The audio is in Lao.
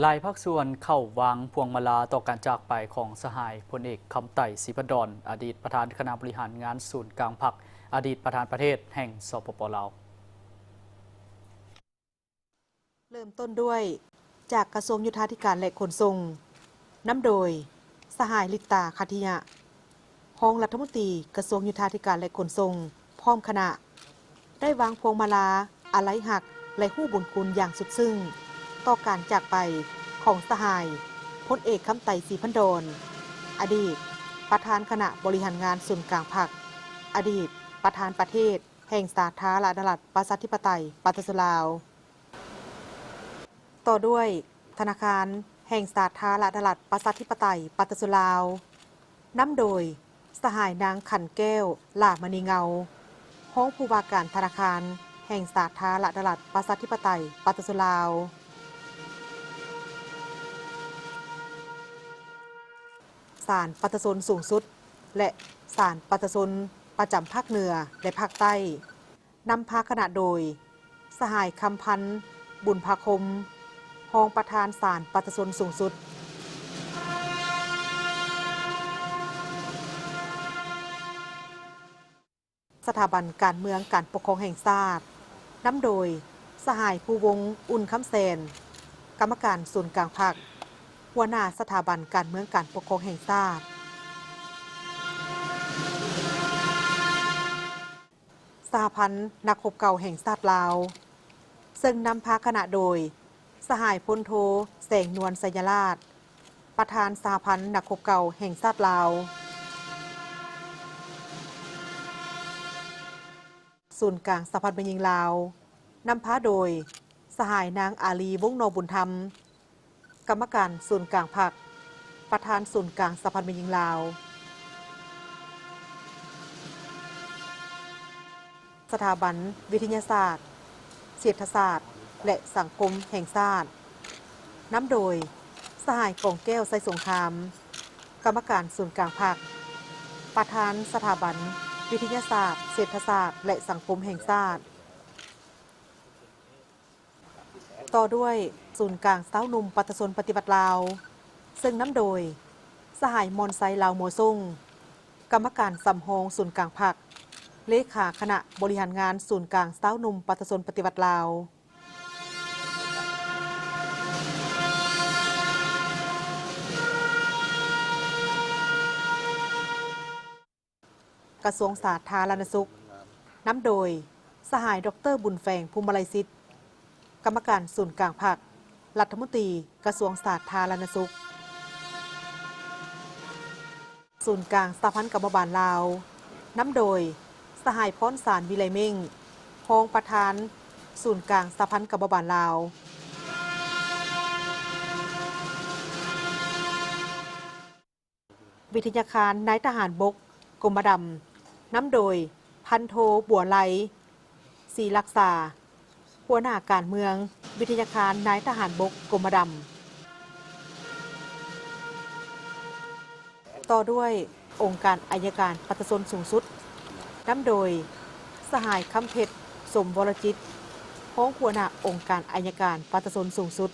ຫຼາຍພາກສ່ວນເຂົ້າວາງພວງມາລາຕໍ່ການຈາກໄປຂອງສະຫາຍພົນເອກ ຄຳໄຕ ສີພັນດອນ ອະດີດປະທານຄະນະບໍລິຫານງານສູນກາງພັກ, ອະດີດປະທານປະເທດແຫ່ງ ສປປ ລາວ. ເລີ່ມຕົ້ນດ້ວຍຈາກກະຊວງໂຍທາທິການ ແລະ ຂົນສົ່ງ, ນຳໂດຍ ສະຫາຍ ລິດຕາ ຄັດທິຍະ ຮອງລັດຖະມົນຕີກະຊວງໂຍທາທິການ ແລະ ຂົນສົ່ງ ພ້ອມຄະນະ ໄດ້ວາງພວງມາລາອາໄລຮັກ ແລະ ຮູ້ບຸນຄຸນຢ່າງສຸດຊຶ້ງຕໍ່ການຈາກໄປຂອງສະຫາຍພົນເອກ ຄຳໄຕ ສີພັນດອນ ອະດີດປະທານຄະນະບໍລິຫານງານສູນກາງພັກ, ອະດີດປະທານປະເທດແຫ່ງສາທາລະນະລັດ ປະຊາທິປະໄຕ ປະຊາຊົນລາວ. ຕໍ່ດ້ວຍທະນາຄານແຫ່ງສາທາລະນະລັດ ປະຊາທິປະໄຕ ປະຊາຊົນລາວ, ນຳໂດຍ ສະຫາຍ ນາງ ຂັນແກ້ວ ຫຼ້າມະນີເງົາ, ຮອງຜູ້ວ່າການທະນາຄານແຫ່ງສາທາລະນະລັດ ປະຊາທິປະໄຕ ປະຊາຊົນລາວ. ສານປະຊາຊົນສູງສຸດ ແລະ ສານປະຊາຊົນປະຈຳພາກເໜືອ ແລະ ພາກໃຕ້, ນຳພາຄະນະໂດຍ ສະຫາຍ ຄຳພັນ ບຸນພາຄົມ, ຮອງປະທານສານປະຊາຊົນສູງສຸດ. ສະຖາບັນການເມືອງການປົກຄອງແຫ່ງຊາດ, ນຳໂດຍ ສະຫາຍ ພູວົງ ອຸ່ນຄຳແສນ, ກຳມະການສູນກາງພັກ, ຫົວໜ້າສະຖາບັນການເມືອງການປົກຄອງແຫ່ງຊາດ. ສະຫະພັນນັກຮົບເກົ່າແຫ່ງຊາດລາວ, ເຊິ່ງນຳພາຄະນະໂດຍ ສະຫາຍ ພົນໂທ ແສງນວນ ໄຊຍະລາດ, ປະທານສະຫະພັນນັກຮົບເກົ່າແຫ່ງຊາດລາວ. ສູນກາງສະຫະພັນແມ່ຍິງລາວ, ນຳພາໂດຍ ສະຫາຍ ນາງ ອາລີ ວົງນໍບຸນທຳ, ກຳມະການສູນກາງພັກ, ປະທານສູນກາງສະຫະພັນແມ່ຍິງລາວ. ສະຖາບັນວິທະຍາສາດ, ເສດຖະສາດ ແລະ ສັງຄົມແຫ່ງຊາດ, ນຳໂດຍ ສະຫາຍ ກອງແກ້ວ ໄຊສົງຄາມ, ກຳມະການສູນກາງພັກ, ປະທານສະຖາບັນວິທະຍາສາດ, ເສດຖະສາດ ແລະ ສັງຄົມແຫ່ງຊາດ. ຕໍ່ດ້ວຍສູນກາງຊາວໜຸ່ມປະຊາຊົນປະຕິວັດລາວ, ເຊິ່ງນຳໂດຍ ສະຫາຍ ມອນໄຊ ລາວມົວຊົງ, ກຳມະການສຳຮອງສູນກາງພັກ, ເລຂາຄະນະບໍລິຫານງານສູນກາງຊາວໜຸ່ມປະຊາຊົນປະຕິວັດລາວ. ກະຊວງສາທາລະນະສຸກ, ນຳໂດຍ ສະຫາຍ ດອກເຕີ ບຸນແຝງ ພູມມະໄລສິດ, ກຳມະການສູນກາງພັກ, ລັດຖະມົນຕີກະຊວງສາທາລະນະສຸກ. ສູນກາງສະຫະພັນກຳມະບານລາວ, ນຳໂດຍ ສະຫາຍ ພອນສານ ວິໄລເມັ່ງ, ຮອງປະທານສູນກາງສະຫະພັນກຳມະບານລາວ. ວິທະຍາຄານນາຍທະຫານບົກກົມມະດຳ, ນຳໂດຍ ພັນໂທ ບົວໄລ ສີລັກສາ, ຫົວໜ້າການເມືອງວິທະຍາຄານນາຍທະຫານບົກກົມມະດຳ. ຕໍ່ດ້ວຍອົງການໄອຍະການປະຊາຊົນສູງສຸດ, ນຳໂດຍ ສະຫາຍ ຄຳເພັດ ສົມວໍລະຈິດ, ຮອງຫົວໜ້າອົງການໄອຍະການປະຊາຊົນສູງສຸດ.